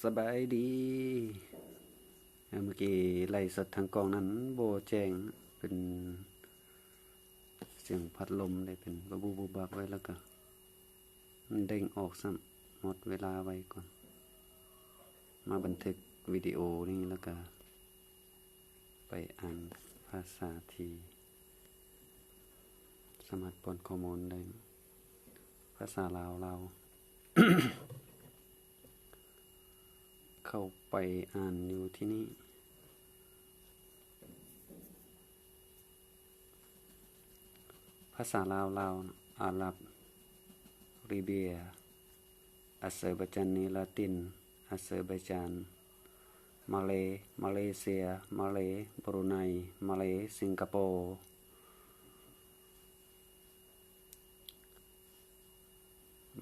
ສະບາຍດີ. ເມື່ອກີ້ໄລຟ໌ສົດທາງກ້ອງນັ້ນບໍ່ແຈ້ງ ເປັນສຽງພັດລົມເດ້ ເປັນບະບູບູບັບໄວ້ ແລ້ວກະມັນເດ້ງອອກຊ້ຳ. ໝົດເວລາໄວ້ກ່ອນ ມາບັນທຶກວິດີໂອນີ້ ແລ້ວກະໄປອ່ານພາສາທີ່ສາມາດປ້ອນຂໍ້ມູນໄດ້ ພາສາລາວ ລາວ. ເຂົ້າໄປອ່ານຢູ່ທີ່ນີ້. ພາສາລາວ ລາວ, ອາຣັບ, ລີເບຍ, ອາເຊີໄບຈານນີ, ລາຕິນ, ອາເຊີໄບຈານ, ມາເລ, ມາເລເຊຍ, ມາເລ, ບຣູໄນ, ມາເລ, ສິງກະໂປ.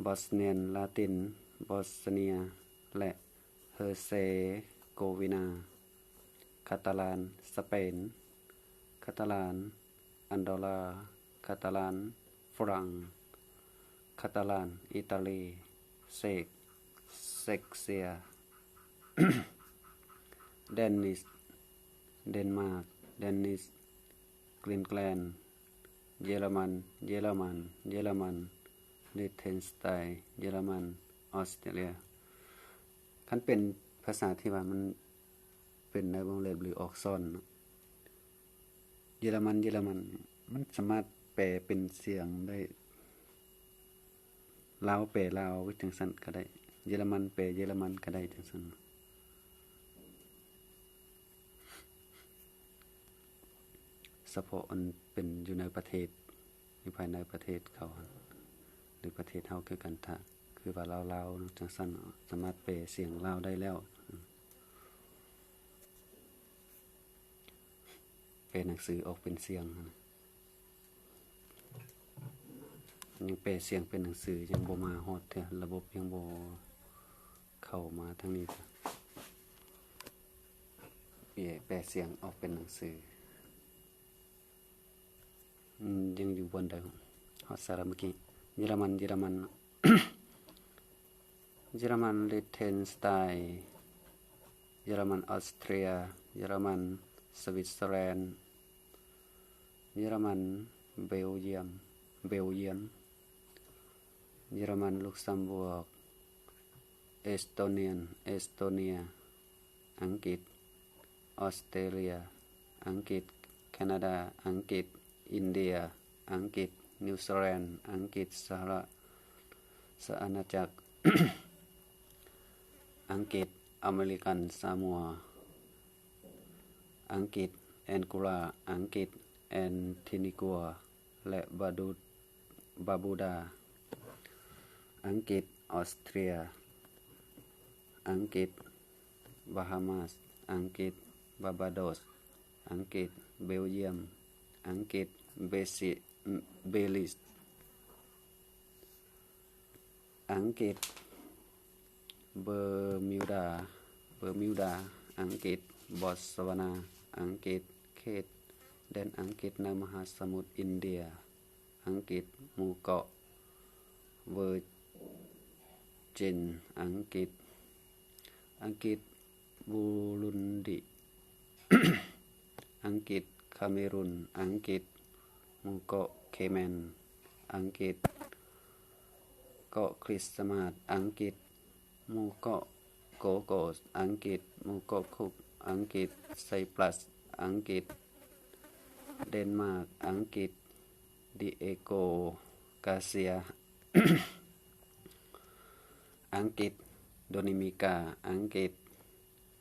ບອສເນຍນ ລາຕິນ, ບອສເນຍ ແລະ ເຮີເຊໂກວີນາ, ຄາຕາລານ ສະເປນ, ຄາຕາລານ ອັນໂດລາ, ຄາຕາລານ ຝຣັ່ງ, ຄາຕາລານ ອີຕາລີ, ເຊກ ເຊັກເຊຍ, ແດນນິສ ເດນມາກ, ແດນນິສ ກຣີນແລນ, ເຢຍລະມັນ, ເຢຍລະມັນ, ເຢຍລະມັນ, ລິດເທັນສະໄຕ, ເຢຍລະມັນ, ອອສເຕຣເລຍ. ຄັນເປັນພາສາທີ່ວ່າມັນເປັນໃນວົງເລັບ ຫຼື ອັກສອນເນາະ, ເຢຍລະມັນ, ເຢຍລະມັນ, ມັນສາມາດແປເປັນສຽງໄດ້ ລາວແປລາວຈັ່ງຊັ້ນກະໄດ້, ເຢຍລະມັນແປເຢຍລະມັນກະໄດ້ຈັ່ງຊັ້ນ. ສະເພາະອັນເປັນຢູ່ໃນປະເທດ ຢູ່ພາຍໃນປະເທດເຂົາຫັ້ນ ຫຼື ປະເທດເຮົາຄືກັນ, ຖ້າຄືວ່າລາວໆ ຈັ່ງຊັ້ນ ສາມາດແປສຽງລາວໄດ້ແລ້ວ. ແປໜັງສືອອກເປັນສຽງຫັ້ນນະ, ຍັງແປສຽງເປັນໜັງສື ຍັງບໍ່ມາຮອດເທື່ອ, ລະບົບຍັງບໍ່ເຂົ້າມາທາງນີ້ເທື່ອ. ແປສຽງອອກເປັນໜັງສື ອືມ ຍັງຢູ່ບ່ອນເດີມ. ຮອດໃສລະເມື່ອກີ້? ເຢຍລະມັນ, ເຢຍລະມັນ, ເຢຍລະມັນ ລິດເທັນສະໄຕ, ເຢຍລະມັນ ອອສເຕຣຍ, ເຢຍລະມັນ ສະວິດເຊີແລນ, ເຢຍລະມັນ ເບວຢຽມ, ເບວຢຽມ, ເຢຍລະມັນ ລຸກຊຳບວກ, ເອສໂຕນຽນ, ເອສໂຕເນຍ, ອັງກິດ, ອອສເຕຣເລຍ, ອັງກິດ, ແຄນາດາ, ອັງກິດ, ອິນເດຍ, ອັງກິດ, ນິວຊີແລນ, ອັງກິດ, ສະຫະຣາຊອານາຈັກ, ອັງກິດ, ອາເມລິກັນສາມົວ, ອັງກິດ, ແອງໂກລາ, ອັງກິດ, ແອນທີນິກົວ ແລະ ບາດູ ບາບູດາ, ອັງກິດ, ອອສເຕຣຍ, ອັງກິດ, ບາຮາມາສ, ອັງກິດ, ບາບາໂດສ, ອັງກິດ, ເບວຢຽມ, ອັງກິດ, ເບຊິ, ເບລິສ, ອັງກິດ, ເບີມິວດາ, ເບີມິວດາ, ອັງກິດ, ບອດສະວານາ, ອັງກິດ, ເຂດແດນອັງກິດໃນມະຫາສະໝຸດອິນເດຍ, ອັງກິດ, ໝູ່ເກາະເວີຈິນ, ອັງກິດ, ອັງກິດ, ບູລຸນດີ, ອັງກິດ, ຄາເມຣຸນ, ອັງກິດ, ໝູ່ເກາະເຄແມນ, ອັງກິດ, ເກາະຄຣິສຕະມາດ, ອັງກິດ, ໝູ່ເກາະໂກໂກສ, ອັງກິດ, ໝູ່ເກາະຄຸກ, ອັງກິດ, ໄຊປຣັສ, ອັງກິດ, ເດນມາກ, ອັງກິດ, ດີເອໂກ ກາເຊຍ, ອັງກິດ, ໂດມິນິກາ, ອັງກິດ,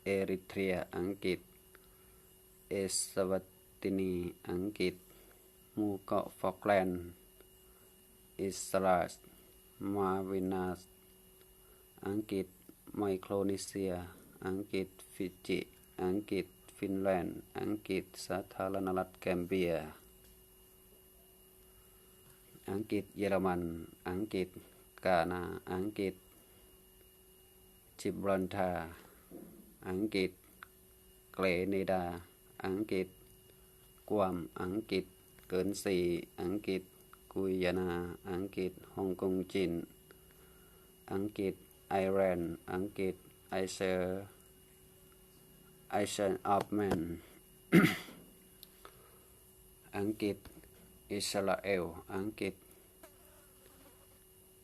ເອຣິເທຣຍ, ອັງກິດ, ເອສວາຕິນີ, ອັງກິດ, ໝູ່ເກາະຟອກແລນ, ອິດສະລາດ, ມາວິນາສ, ອັງກິດ, ໄມໂຄຣນີເຊຍ, ອັງກິດ, ຟີຈິ, ອັງກິດ, ຟິນແລນ, ອັງກິດ, ສາທາລະນະລັດແກມເບຍ, ອັງກິດ, ເຢຍລະມັນ, ອັງກິດ, ການາ, ອັງກິດ, ຈິບຣອນທາ, ອັງກິດ, ເກຣເນດາ, ອັງກິດ, ກວາມ, ອັງກິດ, ເກີນຊີ, ອັງກິດ, ກຸຍານາ, ອັງກິດ, ຮົງກົງ, ຈີນ, ອັງກິດ, ໄອແລນ, ອັງກິດ, ໄອເຊີ ໄອເຊີອອບແມນ ອັງກິດ ອິດສະຣາແອລ ອັງກິດ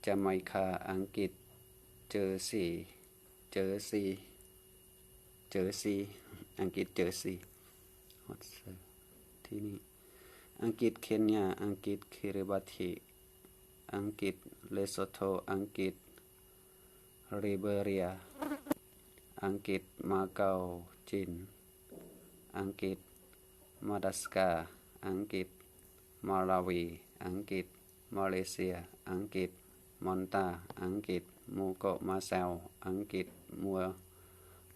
ຈາໄມຄາ ອັງກິດ ເຈີຊີ ເຈີຊີ ເຈີຊີ ອັງກິດ ເຈີຊີ ຮອດທີ່ນີ້ ອັງກິດ ເຄນຍາ ອັງກິດ ຄຣິບາທີ ອັງກິດ ເລໂຊໂທ ອັງກິດ ລີເບເຣຍ ອັງກິດ ມາເກົາ ຈີນ ອັງກິດ ມາດາສກາ ອັງກິດ ມາລາວີ ອັງກິດ ມາເລເຊຍ ອັງກິດ ມອນຕາ ອັງກິດ ໝູ່ເກາະມາແຊວ ອັງກິດ ມົວ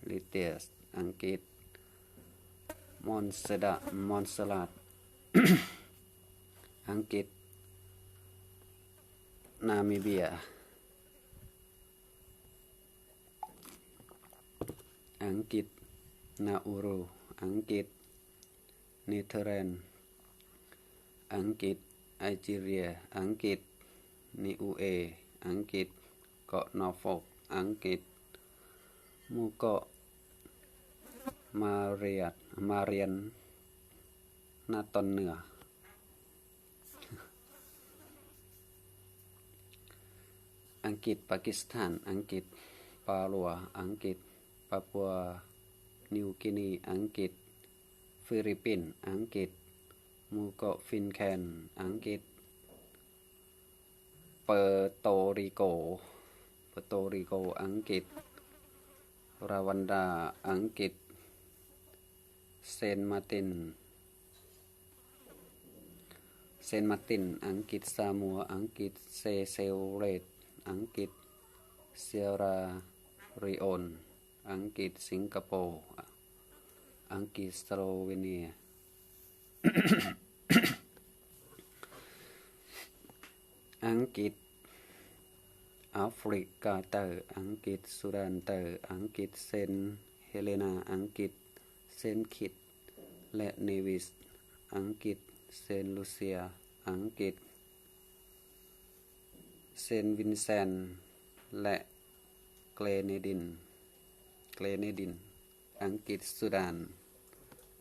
ຣິເຕຍ ອັງກິດ ມອນເຊດາ ມອນເຊລາດ ອັງກິດ ນາມີເບຍ ອັງກິດ ນາອູຣູ ອັງກິດ ເນເທີແລນ ອັງກິດ ໄອຈີເຣຍ ອັງກິດ ນີອູເອ ອັງກິດ ເກາະນໍຟອກ ອັງກິດ ໝູ່ເກາະມາເຣຍ ມາເຣຍນ ນາຕອນເໜືອ ອັງກິດ ປາກິສຖານ ອັງກິດ ປາລົວ ອັງກິດ ປາປົວນິວກີນີ ອັງກິດ ຟີລິບປິນ ອັງກິດ ໝູ່ເກາະຟິນແຄນ ອັງກິດ ເປີໂຕຣີໂກ ເປີໂຕຣີໂກ ອັງກິດ ຣາວັນດາ ອັງກິດ ເຊນມາຕິນ ເຊນມາຕິນ ອັງກິດ ຊາມົວ ອັງກິດ ເຊເຊລເຣດ ອັງກິດ ຊຽຣາລີໂອນ ອັງກິດ ສິງກະໂປ ອັງກິດ ສະໂລເວເນຍ ອັງກິດ ອາຟຣິກາໃຕ້ ອັງກິດ ຊູດານໃຕ້ ອັງກິດ ເຊນເຮເລນາ ອັງກິດ ເຊນຄິດ ແລະ ເນວິສ ອັງກິດ ເຊນລູເຊຍ ອັງກິດ ເຊນວິນແຊນ ແລະ ເກຣເນດິນ ເກຣເນດິນ ອັງກິດ ຊູດານ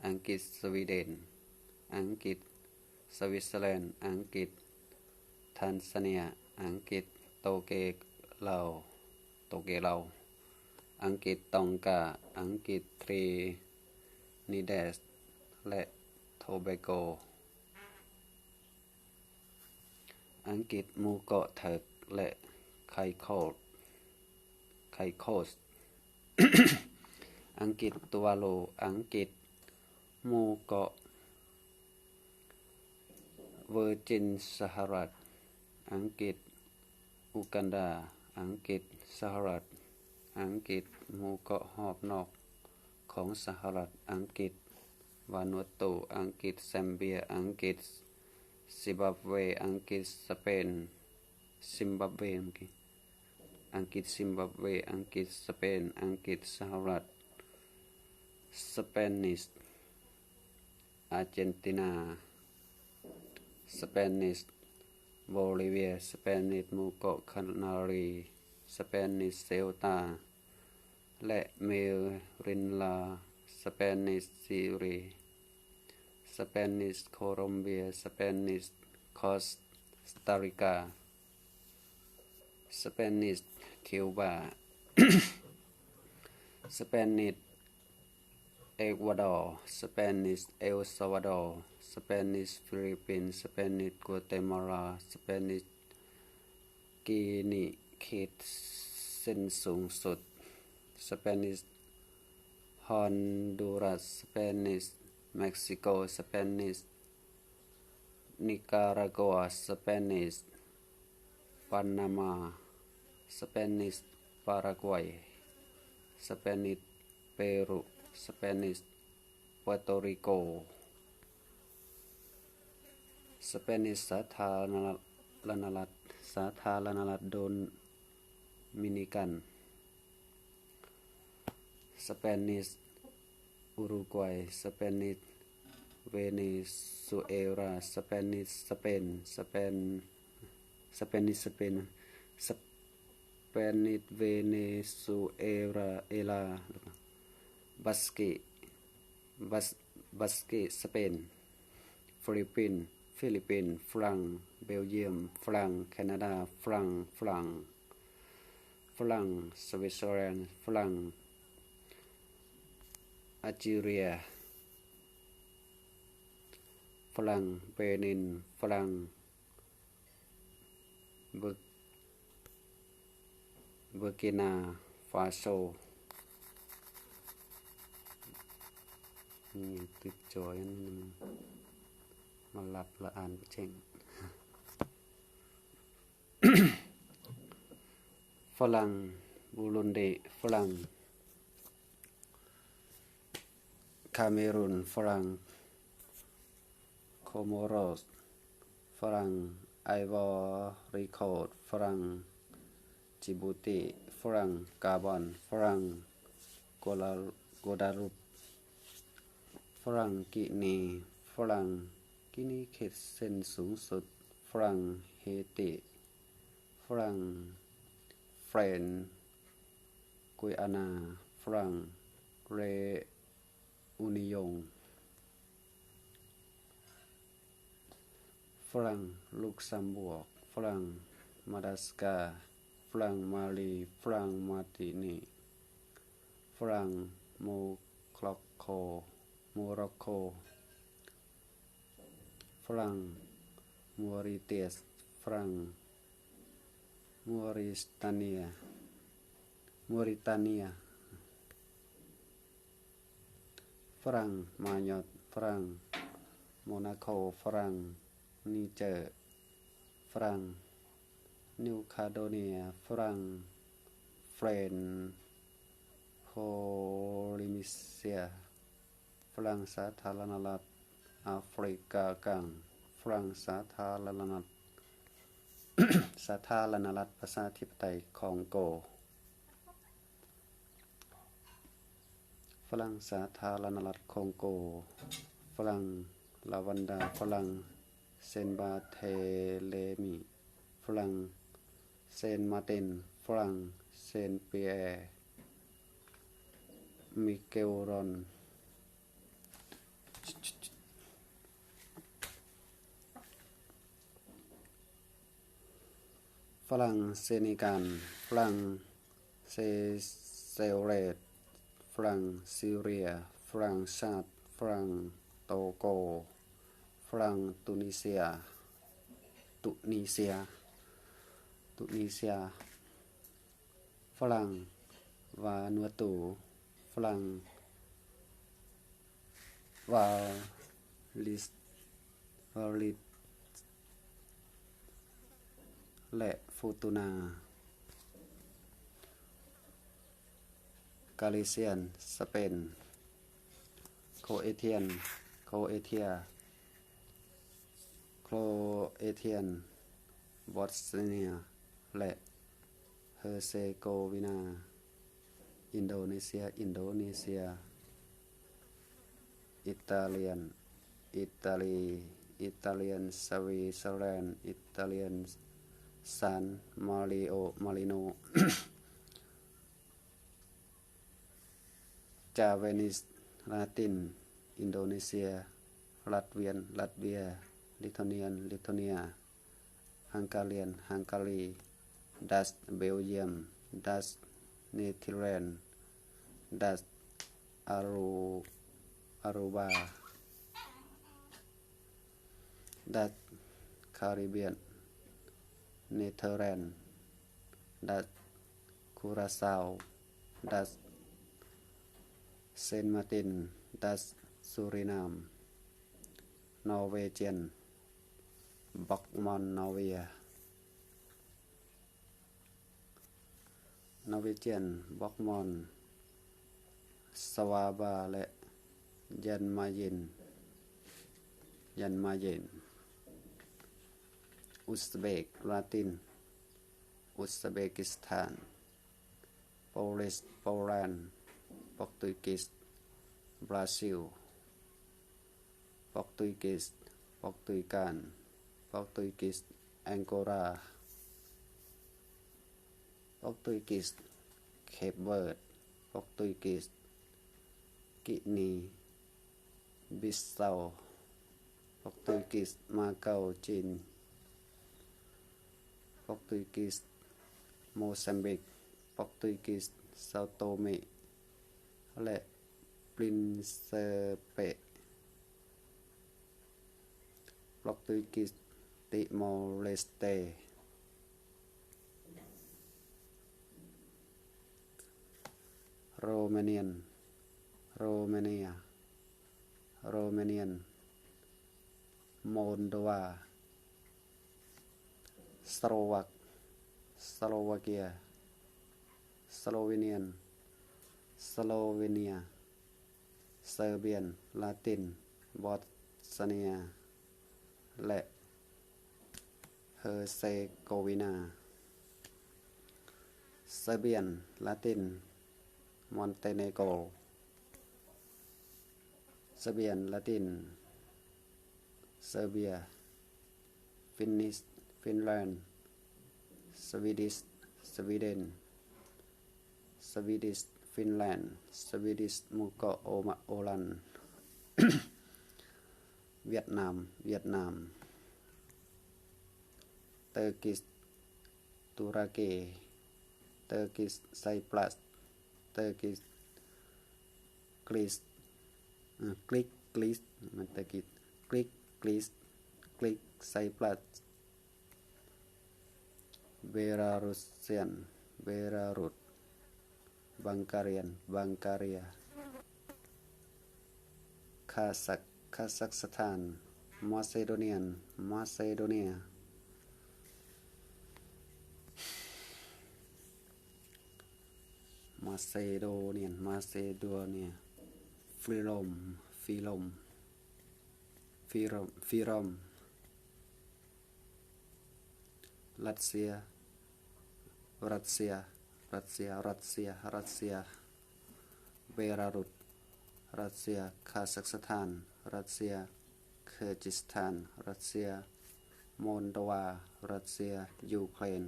ອັງກິດ ສະວີເດນ ອັງກິດ ສະວິດເຊີແລນ ອັງກິດ ທານຊາເນຍ ອັງກິດ ໂຕເກລາວ ໂຕເກລາວ ອັງກິດ ຕອງກາ ອັງກິດ ທຣີນີແດດ ແລະ ໂທເບໂກ ອັງກິດ ໝູ່ເກາະເທີກ ແລະ ໄຄຄອສ ໄຄຄອສ ອັງກິດ ຕຸວາລູ ອັງກິດ ໝູ່ເກາະ ເວີຈິນ ສະຫະລັດ ອັງກິດ ອູກັນດາ ອັງກິດ ສະຫະລັດ ອັງກິດ ໝູ່ເກາະຮອບນອກຂອງສະຫະລັດ ອັງກິດ ວານວາຕູ ອັງກິດ ແຊມເບຍ ອັງກິດ ຊິບາບເວ ອັງກິດ ສະເປນ ຊິມບາບເວ ອັງກິດ ຊິມບາບເວ ອັງກິດ ສະເປນ ອັງກິດ ສະຫະລັດ ສະເປນິດ ອາເຈນຕິນາ ສະເປນິດ ໂບລີເວຍ ສະເປນິດ ໝູ່ເກາະຄານາຣີ ສະເປນິດ ເຊວຕາ ແລະ ເມລິນລາ ສະເປນິດ ຊີຣີ ສະເປນິດ ໂຄລອມເບຍ ສະເປນິດ ຄອສຕາຣີກາ ສະເປນິດ ຄິວບາ ສະເປນິດ ເອກວາດໍ ສະເປນິດ ເອລຊາວາດໍ ສະເປນິດ ຟີລິບປິນ ສະເປນິດ ກົວເຕມາລາ ສະເປນິດ ກີນີ ເຂດເສັ້ນສູງສຸດ ສະເປນິດ ຮອນດູຣັສ ສະເປນິດ ເມັກຊິໂກ ສະເປນິດ ນິກາຣາກົວ ສະເປນິດ ປານາມາ ສະເປນິດ ປາຣາກວັຍ ສະເປນິດ ເປຣູ ສະເປນິດ ປວໂຕຣີໂກ ສະເປນິດ ສາທາລະນະລັດ ສາທາລະນະລັດໂດມິນິກັນ ສະເປນິດ ອຸຣຸກວັຍ ສະເປນິດ ເວເນຊູເອລາ ສະເປນິດ ສະເປນ ສະເປນ ສະເປນິດ ສະເປນ ສະ ສະ ເປນິດ ເວເນຊູເອລາ ເອລາ ແລ້ວກໍ ບາສເກ ບາສ ບາສເກ ສະເປນ ຟີລິບປິນ ຟີລິບປິນ ຝຣັ່ງ ເບວຢ້ຽມ ຝຣັ່ງ ແຄນາດາ ຝຣັ່ງ ຝຣັ່ງ ຝຣັ່ງ ສະວິດເຊີແລນ ຝຣັ່ງ ອາຈີເຣຍ ຝຣັ່ງ ເບນິນ ຝຣັ່ງ ເບີ ເບີກີນາຟາໂຊ ມີຫຍັງຕິດຈໍຢູ່ນັ້ນ ມັນ ມັນຫຼັບລະອ່ານບໍ່ແຈ້ງ. ຝຣັ່ງ ບູລຸນດີ ຝຣັ່ງ ຄາເມຣຸນ ຝຣັ່ງ ໂຄໂມຣອສ ຝຣັ່ງ ໄອວໍຣີໂຄດ ຝຣັ່ງ ຈີບູຕີ ຝຣັ່ງ ກາບອນ ຝຣັ່ງ ໂກລາ ໂກດາລຸບ ຝຣັ່ງ ກິນີ ຝຣັ່ງ ກິນີເຂດເສັ້ນສູງສຸດ ຝຣັ່ງ ເຮຕີ ຝຣັ່ງ ເຟຣນ ກຸຍອານາ ຝຣັ່ງ ເຣອູນິຢອງ ຝຣັ່ງ ລຸກຊຳບວກ ຝຣັ່ງ ມາດາສກາ ຝຣັ່ງ ມາລີ ຝຣັ່ງ ມາຕິນີ ຝຣັ່ງ ໂມຣັອກໂກ ໂມຣັອກໂກ ຝຣັ່ງ ມໍຣິເຕສ ຝຣັ່ງ ມໍຣິຕາເນຍ ມໍຣິຕາເນຍ ຝຣັ່ງ ມາຍອດ ຝຣັ່ງ ໂມນາໂຄ ຝຣັ່ງ ນີເຈີ ຝຣັ່ງ ນິວຄາໂດເນຍ ຝຣັ່ງ ເຟຣນ ໂພລີເນເຊຍ ຝຣັ່ງ ສາທາລະນະລັດອາຟຣິກາກາງ ຝຣັ່ງ ສາທາລະນະລັດ ສາທາລະນະລັດປະຊາທິປະໄຕຄອງໂກ ຝຣັ່ງ ສາທາລະນະລັດຄອງໂກ ຝຣັ່ງ ລາວັນດາ ຝຣັ່ງ ເຊນບາເທເລມີ ຝຣັ່ງ ເຊນມາຕິນ ຝຣັ່ງ ເຊນປີແອ ມິເກວຣອນ ຝຣັ່ງ ເຊເນການ ຝຣັ່ງ ເຊເຊເຣດ ຝຣັ່ງ ຊີເຣຍ ຝຣັ່ງຊາດ ຝຣັ່ງ ໂຕໂກ ຝຣັ່ງ ຕູນີເຊຍ ຕູນີເຊຍ ຕູນີເຊຍ ຝຣັ່ງ ວານູອາຕູ ຝຣັ່ງ ວາລິສ ວາລິດ ແລະ ຟູຕູນາ ກາລີຊຽນ ສະເປນ ໂຄເອທຽນ ໂຄເອເທຍ ໂຄເອທຽນ ບອດສເນຍ ແລະ ເຮີເຊໂກວີນາ ອິນໂດເນເຊຍ ອິນໂດເນເຊຍ ອີຕາລຽນ ອີຕາລີ ອີຕາລຽນ ສະວິດເຊີແລນ ອີຕາລຽນ ຊານມາຣິໂອ ມາຣິໂນ ຈາເວນິສ ລາຕິນ ອິນໂດເນເຊຍ ລັດວຽນ ລັດເວຍ ລິໂທນຽນ ລິໂທເນຍ ຮັງກາລຽນ ຮັງກາລີ ດັດ ເບວຢ້ຽມ ດັດ ເນເທີແລນ ດັດ ອາຣູ ອາຣູບາ ດັດ ຄາຣິບຽນ ເນເທີແລນ ດັດ ຄູຣາຊາວ ດັດ ເຊນມາຕິນ ດັດ ຊູຣິນາມ ນໍເວຈຽນ ບອກມອນ ນໍເວຍ ນໍເວຈຽນ ບອກມອນ ສະວາບາ ແລະ ຢັນມາເຢັນ ຢັນມາເຢັນ ອຸສເບກ ລາຕິນ ອຸສເບກິສຖານ ໂປລິສ ໂປແລນ ປອກຕຸຍກິສ ບຣາຊິລ ປອກຕຸຍກິສ ປອກຕຸຍການ ປອກຕຸຍກິສ ແອງໂກລາ ປອກຕຸຍກິດ ເຄບເວີດ, ປອກຕຸຍກິດ ກິນີ ບິສເຊົາ, ປອກຕຸຍກິດ ມາເກົາ, ຈີນ, ປອກຕຸຍກິດ ໂມຊຳບິກ, ປອກຕຸຍກິດ ຊາໂຕເມ ແລະ ປຣິນເຊີເປ, ປອກຕຸຍກິດ ຕິໂມເລສເຕ, ໂຣມານຽນ ໂຣມາເນຍ, ໂຣມານຽນ ໂມນໂດວາ, ສະໂລວັກ ສະໂລວາເກຍ, ສະໂລເວນຽນ ສະໂລເວເນຍ, ເຊີບຽນ ລາຕິນ ບອສເນຍ ແລະ ເຮີເຊໂກວີນາ, ເຊີບຽນ ລາຕິນ ມອນເຕເນໂກ, ເຊີບຽນ ລາຕິນ ເຊີເບຍ, ຟິນນິດ ຟິນແລນ, ສະວີດິດ ສະວີເດັນ, ສະວີດິດ ຟິນແລນ, ສະວີດິດ ໝູ່ເກາະ ໂອມະ ໂອລັນ, ຫວຽດນາມ ຫວຽດນາມ, ເຕີກິດ ຕຸລາເກ, ເຕີກິດ ໄຊປຣັສ, ເຕີກິດ ກຣີສ ເອີ ກຣີກ ກຣີສ ມັນຕະກິດ ກຣີກ ກຣີສ ກຣີກ ໄຊປຣັສ, ເບລາຣຸສຽນ ເບລາຣຸດ, ບັງກາຣຽນ ບັງກາຣຽ, ຄາຊັກ ຄາຊັກສະຖານ, ມາເຊໂດນຽນ ມາເຊໂດເນຍ. ມາເຊໂດນຽນ ມາເຊໂດເນຍ, ຟຣີລອມ ຟຣີລອມ ຟຣີລອມ ຟຣີລອມ, ລັດເຊຍ ຣັດເຊຍ ຣັດເຊຍ ຣັດເຊຍ ຣັດເຊຍ, ເບລາຣຸດ ຣັດເຊຍ, ຄາຊັກສະຖານ ຣັດເຊຍ, ເຄີຈິສຖານ ຣັດເຊຍ, ໂມນໂດວາ ຣັດເຊຍ, ຢູເຄຣນ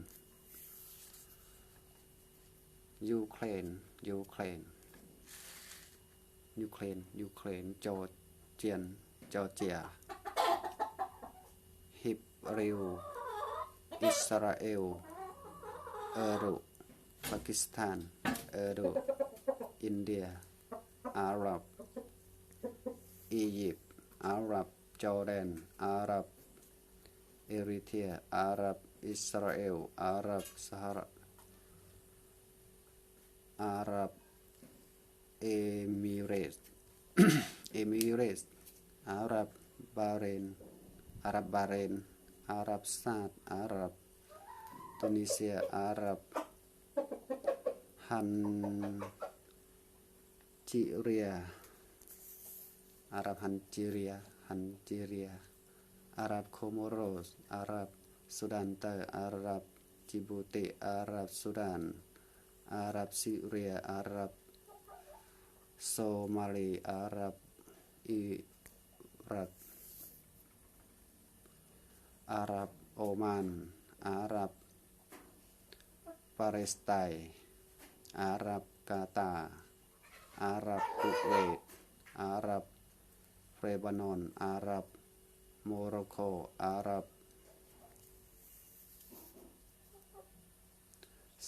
ຢູເຄຣນ ຢູເຄຣນ ຢູເຄຣນ ຢູເຄຣນ, ຈໍເຈຍນ ຈໍເຈຍ, ຮີບຣິວ ອິດສະຣາເອວ, ເອີຣຸ ປາກິສຖານ, ເອີຣຸ ອິນເດຍ, ອາຣັບ ອີຢິບ, ອາຣັບ ຈໍແດນ, ອາຣັບ ເອຣິເທຍ, ອາຣັບ ອິດສະຣາເອວ, ອາຣັບ ສະຫະລັດ, ອາຣັບ ເອມິເຣດ, ເອມິເຣດ, ອາຣັບ ບາເຣນ, ອາຣັບ ບາເຣນ, ອາຣັບ ຊາດ, ອາຣັບ ຕູນີເຊຍ, ອາຣັບ ຮັນ ຈີເຣຍ, ອາຣັບຮັນຈີເຣຍ, ຮັນຈີເຣຍ, ອາຣັບໂຄໂມໂຣສ, ອາຣັບຊູດານໃຕ້, ອາຣັບຈີບູຕີ, ອາຣັບຊູດານ, ອາຣັບຊີເຣຍ, ອາຣັບໂຊມາລີ, ອາຣັບອີຣັກ, ອາຣັບໂອມານ, ອາຣັບປາເລສໄຕ, ອາຣັບກາຕາ, ອາຣັບກຸເວດ, ອາຣັບເລບານອນ, ອາຣັບໂມໂຣໂຄ, ອາຣັບ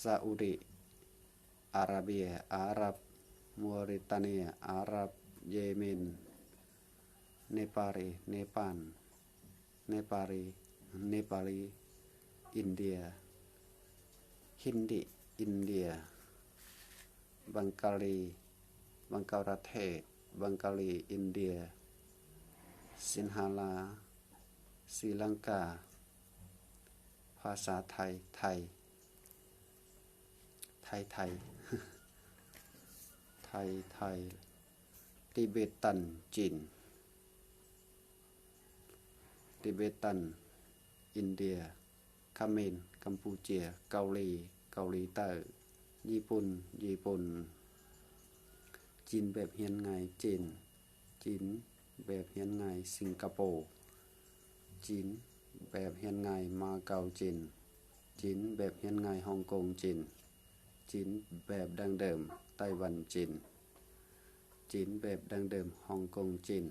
ຊາອຸດີອາຣາເບຍ, ອາຣັບມໍຣິຕາເນຍ, ອາຣັບເຢເມັນ, ເນປາລີ, ເນປານ, ເນປາລີ, ເນປາລີ, ອິນເດຍ, ຮິນດີ, ອິນເດຍ, ບັງກາລີ, ບັງກາລາເທດ, ບັງກາລີ, ອິນເດຍ, ສິນຫາລາ, ສີລັງກາ, ພາສາໄທ, ໄທ, ໄທ, ໄທ, ໄທ, ໄທ, ຕິເບຕັນ, ຈີນ. ຕິເບຕັນ, ອິນເດຍ, ຂະເໝນ, ກຳປູເຈຍ, ເກົາຫຼີ, ເກົາຫຼີໃຕ້, ຍີ່ປຸ່ນ, ຍີ່ປຸ່ນ, ຈີນແບບຮຽນງ່າຍ, ຈີນ, ຈີນແບບຮຽນງ່າຍ, ສິງກະໂປ, ຈີນແບບຮຽນງ່າຍ, ມາເກົາ, ຈີນ, ຈີນແບບຮຽນງ່າຍ, ຮົອງກົງ, ຈີນ. ຈີນແບບດັ້ງເດີມ, ໄຕ້ຫວັນຈີນ, ຈີນແບບດັ້ງເດີມ, ຮົອງກົງຈີນ,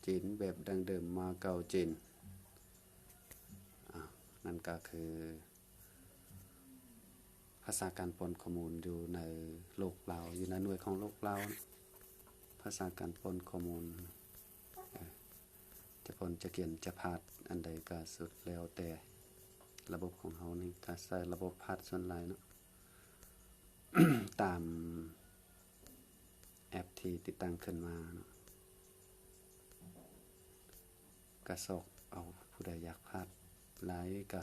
ຈີນແບບດັ້ງເດີມ, ມາເກົາຈີນ. ອາ ນັ້ນກໍຄືພາສາການປ້ອນຂໍ້ມູນຢູ່ໃນໂລກລາວ, ຢູ່ໃນໜ່ວຍຂອງໂລກລາວ, ພາສາການປ້ອນຂໍ້ມູນ. ຈະປ້ອນ ຈະຂຽນ ຈະພາດ ອັນໃດກໍສຸດແລ້ວແຕ່. ລະບົບຂອງເຮົານີ້ກໍໃຊ້ລະບົບພາດສ່ວນຫຼາຍເນາະ ຕາມແອັບທີ່ຕິດຕັ້ງຂຶ້ນມາເນາະ. ກະຊອກເອົາ ຜູ້ໃດຢາກພາດຫຼາຍກະ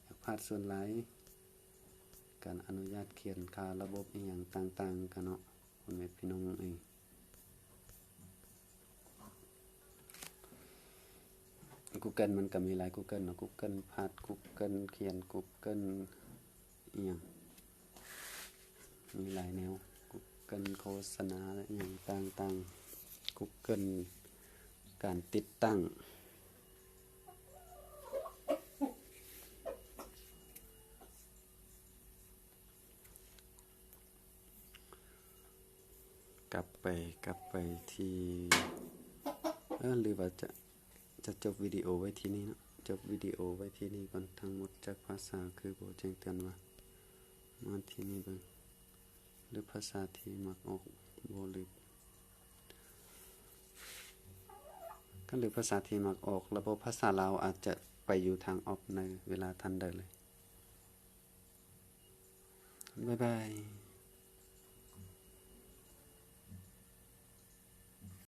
ຢາກພາດສ່ວນຫຼາຍ, ການອະນຸຍາດຂຽນຄ່າລະບົບອີ່ຫຍັງຕ່າງໆ ກະເນາະ ພໍ່ແມ່ພີ່ນ້ອງເອີຍ. ກູເກີນມັນກໍມີຫຼາຍກູເກີນເນາະ, ກູເກີນພາດ, ກູເກີນຂຽນ, ກູເກີນອີ່ຫຍັງ ມີຫຼາຍແນວ, ກູເກີນໂຄສະນາອີ່ຫຍັງຕ່າງໆ, ກູເກີນການຕິດຕັ້ງ. ກັບໄປ ກັບໄປທີ່ ເອີ ຫຼືວ່າຈະ ຈະຈົບວິດີໂອໄວ້ທີ່ນີ້ເນາະ, ຈົບວິດີໂອໄວ້ທີ່ນີ້ກ່ອນ. ທັງໝົດຈັກພາສາຄືບໍ່ແຈ້ງເຕືອນວ່າ ມາທີ່ນີ້ເບິ່ງ ຫຼືພາສາທີ່ມັກອອກບໍ່ ຫຼື ຄັນຫຼືພາສາທີ່ມັກອອກ ລະບົບພາສາລາວອາດຈະໄປຢູ່ທາງອອບໃນເວລາທັນໃດເລີຍ. ບາຍບາຍ.